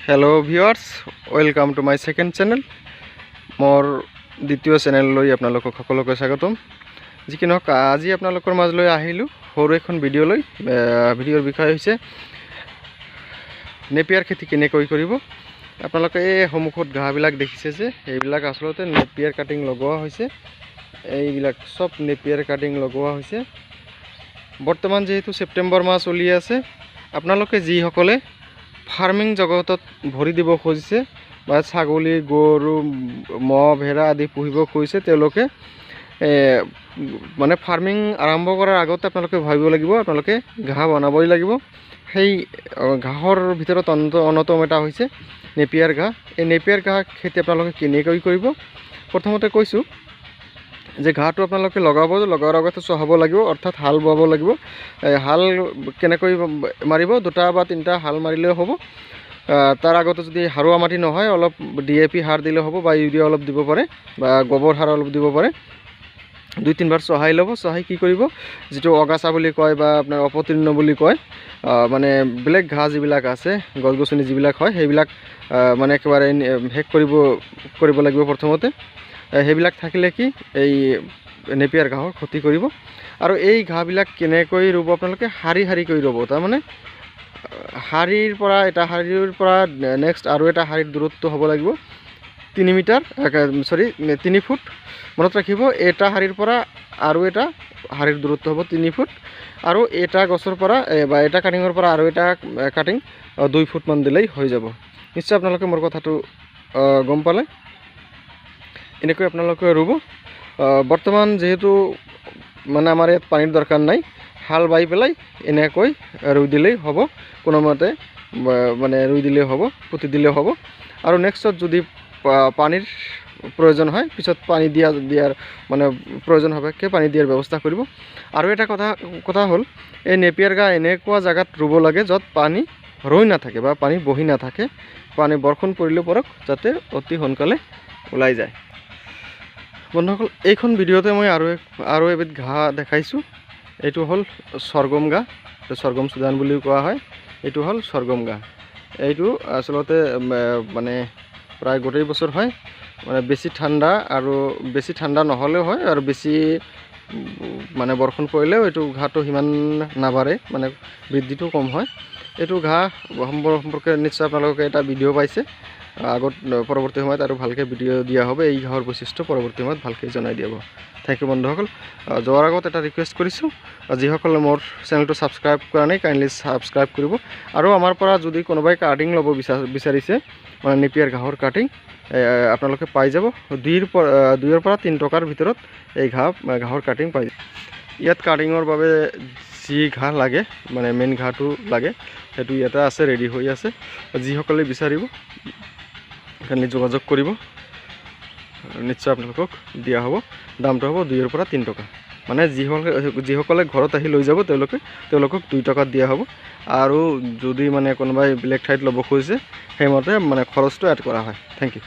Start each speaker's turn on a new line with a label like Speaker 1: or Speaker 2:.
Speaker 1: Hello viewers, welcome to my second channel. মোৰ দ্বিতীয় চেনেললৈ আপোনালোকক সকলোকে স্বাগতম। যি কি নহওক, আজি আপোনালোকৰ মাজলৈ আহিলোঁ সৰু এখন ভিডিঅ' লৈ। ভিডিঅ'ৰ বিষয় হৈছে নেপিয়াৰ খেতি কেনেকৈ কৰিব। আপোনালোকে এই সন্মুখত ঘাঁহবিলাক দেখিছে যে, এইবিলাক আচলতে নেপিয়াৰ কাটিং লগোৱা হৈছে। এইবিলাক চব নেপিয়াৰ কাটিং লগোৱা হৈছে। বৰ্তমান যিহেতু ছেপ্টেম্বৰ মাহ চলি আছে, আপোনালোকে যিসকলে ফাৰ্মিং জগতত ভৰি দিব খুজিছে বা ছাগলী, গৰু, ম'হ, ভেড়া আদি পুহিব খুজিছে, তেওঁলোকে মানে ফাৰ্মিং আৰম্ভ কৰাৰ আগতে আপোনালোকে ভাবিব লাগিব, আপোনালোকে ঘাঁহ বনাবই লাগিব। সেই ঘাঁহৰ ভিতৰত অন্যতম এটা হৈছে নেপিয়াৰ ঘাঁহ। এই নেপিয়াৰ ঘাঁহ খেতি আপোনালোকে কেনেকৈ কৰিব? প্ৰথমতে কৈছোঁ যে ঘাঁহটো আপোনালোকে লগাব, লগোৱাৰ আগতে চহাব লাগিব, অৰ্থাৎ হাল বোৱাব লাগিব। হাল কেনেকৈ মাৰিব? দুটা বা তিনিটা হাল মাৰিলেও হ'ব। তাৰ আগতে যদি সাৰুৱা মাটি নহয়, অলপ ডিএপি সাৰ দিলেও হ'ব বা ইউৰিয়া অলপ দিব পাৰে বা গোবৰ সাৰ অলপ দিব পাৰে। দুই তিনিবাৰ চহাই ল'ব। চহাই কি কৰিব? যিটো অগাছা বুলি কয় বা আপোনাৰ অপতৃণ বুলি কয়, মানে বেলেগ ঘাঁহ যিবিলাক আছে, গছ গছনি যিবিলাক হয়, সেইবিলাক মানে একেবাৰে শেষ কৰিব লাগিব প্ৰথমতে। সেইবিলাক থাকিলে কি এই নেপিয়াৰ ঘাঁহৰ ক্ষতি কৰিব। আৰু এই ঘাঁহবিলাক কেনেকৈ ৰুব? আপোনালোকে শাৰী শাৰীকৈ ৰুব। তাৰমানে শাৰীৰ পৰা এটা শাৰীৰ পৰা নেক্সট আৰু এটা শাৰীৰ দূৰত্ব হ'ব লাগিব 3 মিটাৰ, চৰি, 3 ফুট। মনত ৰাখিব, এটা শাৰীৰ পৰা আৰু এটা শাৰীৰ দূৰত্ব হ'ব 3 ফুট আৰু এটা গছৰ পৰা বা এটা কাটিঙৰ পৰা আৰু এটা কাটিং 2 ফুটমান দিলেই হৈ যাব। নিশ্চয় আপোনালোকে মোৰ কথাটো গম পালে। এনেকৈ আপোনালোকে ৰুব। বৰ্তমান যিহেতু মানে আমাৰ ইয়াত পানীৰ দৰকাৰ নাই, হাল বাই পেলাই এনেকৈ ৰুই দিলেই হ'ব। কোনোমতে মানে ৰুই দিলেও হ'ব, পুতি দিলেও হ'ব। আৰু নেক্সটত যদি পানীৰ প্ৰয়োজন হয়, পিছত পানী দিয়াৰ মানে প্ৰয়োজন সাপেক্ষে পানী দিয়াৰ ব্যৱস্থা কৰিব। আৰু এটা কথা হ'ল, এই নেপিয়াৰ ঘাঁহ এনেকুৱা জেগাত ৰুব লাগে য'ত পানী ৰৈ নাথাকে বা পানী বহি নাথাকে। পানী বৰষুণ পৰিলেও পৰক, যাতে অতি সোনকালে ওলাই যায়। বন্ধুসকল, এইখন ভিডিঅ'তে মই আৰু এবিধ ঘাঁহ দেখাইছোঁ। এইটো হ'ল চৰ্গম ঘাঁহ। এইটো চৰ্গম চুদান বুলিও কোৱা হয়। এইটো হ'ল চৰ্গম ঘাঁহ। এইটো আচলতে মানে প্ৰায় গোটেই বছৰ হয়। মানে বেছি ঠাণ্ডা আৰু বেছি ঠাণ্ডা নহ'লেও হয় আৰু বেছি মানে বৰষুণ পৰিলেও এইটো ঘাঁহটো সিমান নাবাঢ়ে, মানে বৃদ্ধিটো কম হয়। এইটো ঘাঁহ সম্পৰ্কে নিশ্চয় আপোনালোকে এটা ভিডিঅ' পাইছে আগত। পৰৱৰ্তী সময়ত আৰু ভালকৈ ভিডিঅ' দিয়া হ'ব। এই ঘাঁহৰ বৈশিষ্ট্য পৰৱৰ্তী সময়ত ভালকৈ জনাই দিয়া হ'ব। Thank U বন্ধুসকল। যোৱাৰ আগত এটা ৰিকুৱেষ্ট কৰিছোঁ, যিসকলে মোৰ চেনেলটো ছাবস্ক্ৰাইব কৰা নাই, কাইণ্ডলি ছাবস্ক্ৰাইব কৰিব। আৰু আমাৰ পৰা যদি কোনোবাই কাটিং ল'ব বিচাৰিছে, মানে নেপিয়াৰ ঘাঁহৰ কাটিং আপোনালোকে পাই যাব। 2ৰ পৰা 3 টকাৰ ভিতৰত এই ঘাঁহৰ কাটিং পাই যাব। ইয়াত কাটিঙৰ বাবে যি ঘাঁহ লাগে, মানে মেইন ঘাঁহটো লাগে, সেইটো ইয়াতে আছে, ৰেডি হৈ আছে। যিসকলে বিচাৰিব, কাইণ্ডলি যোগাযোগ কৰিব। নিশ্চয় আপোনালোকক দিয়া হ'ব। দামটো হ'ব 2ৰ পৰা 3 টকা। মানে যিসকলে ঘৰত আহি লৈ যাব, তেওঁলোকক 2 টকাত দিয়া হ'ব। আৰু যদি মানে কোনোবাই বেলেগ ঠাইত ল'ব খুজিছে, সেইমতে মানে খৰচটো এড কৰা হয়। Thank U.